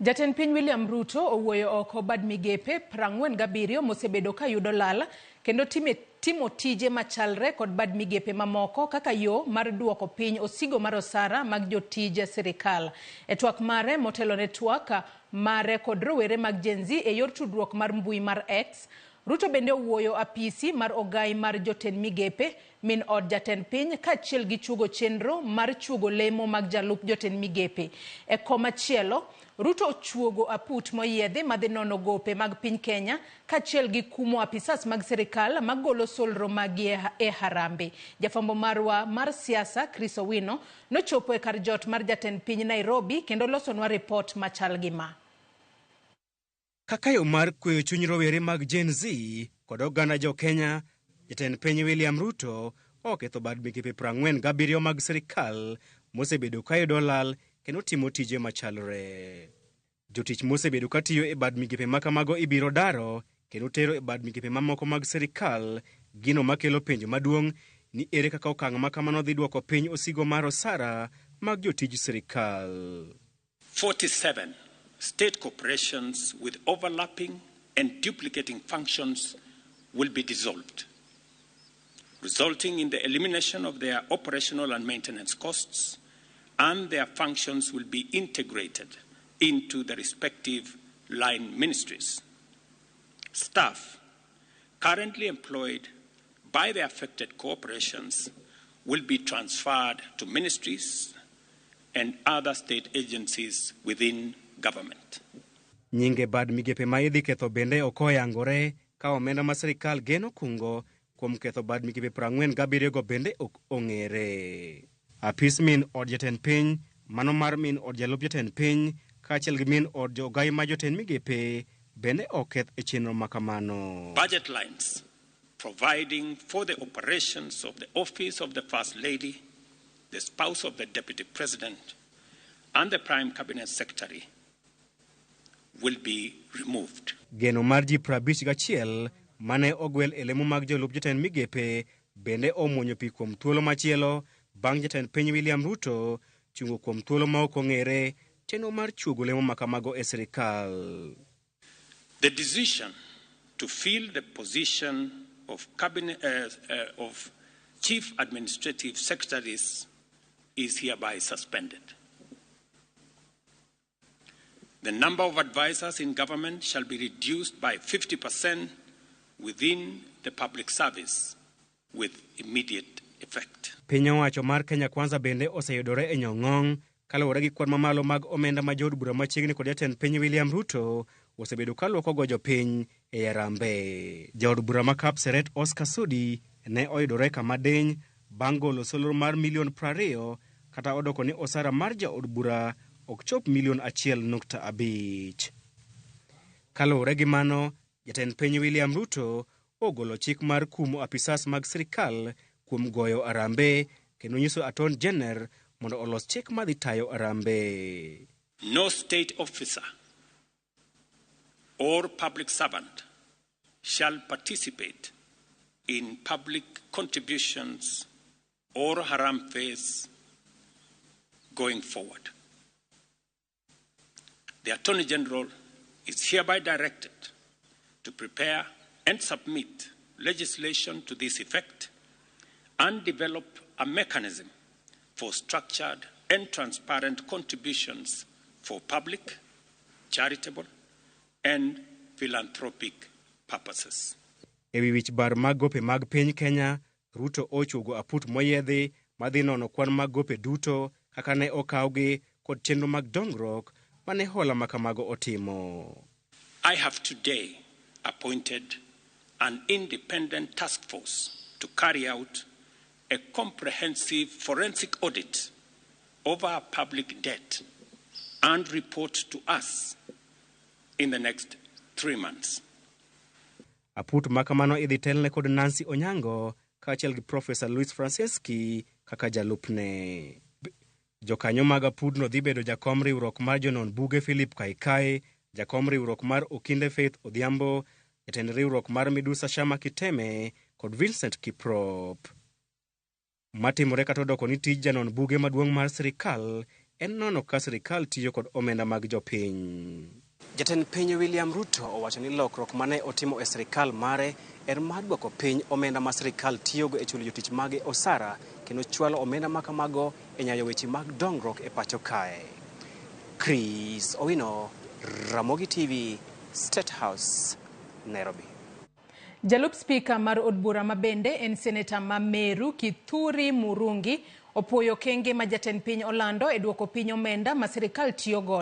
Jatend piny William Ruto owuoyo oko bad migepe 47 mosebedo ka yudo lal kendo timo tije machalre kod bad migepe mamoko kaka yo mar duoko piny osigo mar osara mag jotij sirikal. E twak mare motelo ne twak mare kod rowere mag Gen Z e yor tudruok mar mbui mar X, Ruto bende owuoyo apisi mar ogai mar jotend migepe, min od jatend piny kaachiel gi chuogo chenro mar chuogo lemo mag jalup jotend migepe. E komachielo, Ruto ochuogo aput moyiedhi madhi nono gope mag piny Kenya kaachiel gi kumo apisas mag sirikal magolo solro maggi e Harambee. Jafwambo marwa mar siasa Chris Owino nochopo e kar jot mar jatend piny Nairobi kendo losonwa ripot machal gi ma. Kaka yo mar kweyo chuny rowere mag Gen Z kod oganda jo Kenya, jatend piny William Ruto oketho bad migepe 47 mag sirikal mosebedo ka yudo lal kendo timo tije machalre. Jotich mosebedo ka tiyo e bad migepe ma kamago ibiro daro kendo tero e bad migepe mamoko mag sirikal, gino makelo penjo maduong' ni ere kaka okang' ma kamano dhi duoko piny osigo mar osara mag jotij sirikal. 47 state corporations with overlapping and duplicating functions will be dissolved, resulting in the elimination of their operational and maintenance costs, and their functions will be integrated into the respective line ministries. Staff currently employed by the affected corporations will be transferred to ministries and other state agencies within government. Nyinge bad migepe ma idhi ketho bende ok oyangore ka omenda ma sirikal geno kungo kuom ketho bad migepe 47 go bende ok ong'ere. Apis min od jatend piny, mano mar min od jalup jatend piny kaachiel gi min od jogai ma jotend migepe bende oketh e chenro ma kamano. Budget lines providing for the operations of the office of the First Lady, the spouse of the Deputy President, and the Prime Cabinet Secretary will be removed. Geno mar ji 51 mane ogwel e lemo mag jolup jotend migepe bende omuonyo pi kuom thuolo machielo bang' jatend piny William Ruto chungo kuom thuolo ma ok ong'ere chenro mar chuogo lemo ma kamago e sirikal. The decision to fill the position of cabinet, of chief administrative secretaries is hereby suspended. The number of advisors in government shall be reduced by 50% within the public service with immediate effect. Piny owacho mar Kenya Kwanza bende oseyudore e nyong'ong' kaluwore gi kwan mamalo mag omenda ma jood bura machiegni kod jatend piny William Ruto osebedo ka luoko jopiny e Harambee. Jaod bura ma Kapseret Oscar Sudi ne oyudore kama diny bang' golo solro mar milion 20 kata odoko ni osara mar jaod bura ok chop milion 1.5. Kaluwore gi mano, jatend piny William Ruto ogolo chik mar kumo apisas mag sirikal kuom goyo Harambee kendo nyiso Attorney General mondo olos chik madhi tayo Harambee. No state officer or public servant shall participate in public contributions or harambees going forward. The Attorney General is hereby directed to prepare and submit legislation to this effect and develop a mechanism for structured and transparent contributions for public, charitable, and philanthropic purposes. Ewi wich bar mag gope mag piny Kenya, Ruto ochuogo aput moyiedhi madhi nono kwan mag gope duto kaka ne okawgi kod chenro mag dongruok mane hola ma kamago otimo. I have today appointed an independent task force to carry out a comprehensive forensic audit of our public debt and report to us in the next 3 months. Aput ma kamano idhi telne kod Nancy Onyango kaachiel gi Profesa Louis Franceschi kaka jalupne. Jokanyo mag apudno dhi bedo jakom riwruok mar jonon buge Philip Kaikai, jakom riwruok mar Okinde Faith Odhiambo, jatend riwruok mar Midusa Shama Kiteme kod Vincent Kiprop. Matimore kata odoko ni tij janon buge maduong' mar sirikal en nono ka sirikal tiyo kod omenda mag jopiny. Jatend piny William Ruto owacho ni lokruok mane otimo e sirikal mare en mar duoko piny omenda ma sirikal tiyogo e chulo jotich mage osara kendo chwalo omenda ma kamago e nyayo weche mag dongruok e pacho kae. Chris Owino, Ramogi TV, State House, Nairobi. Jalup spika mar od bura ma bende en seneta ma Meru Kithuri Murungi opuoyo okenge ma jatend piny olando e duoko piny omenda ma sirikal tiyo godo.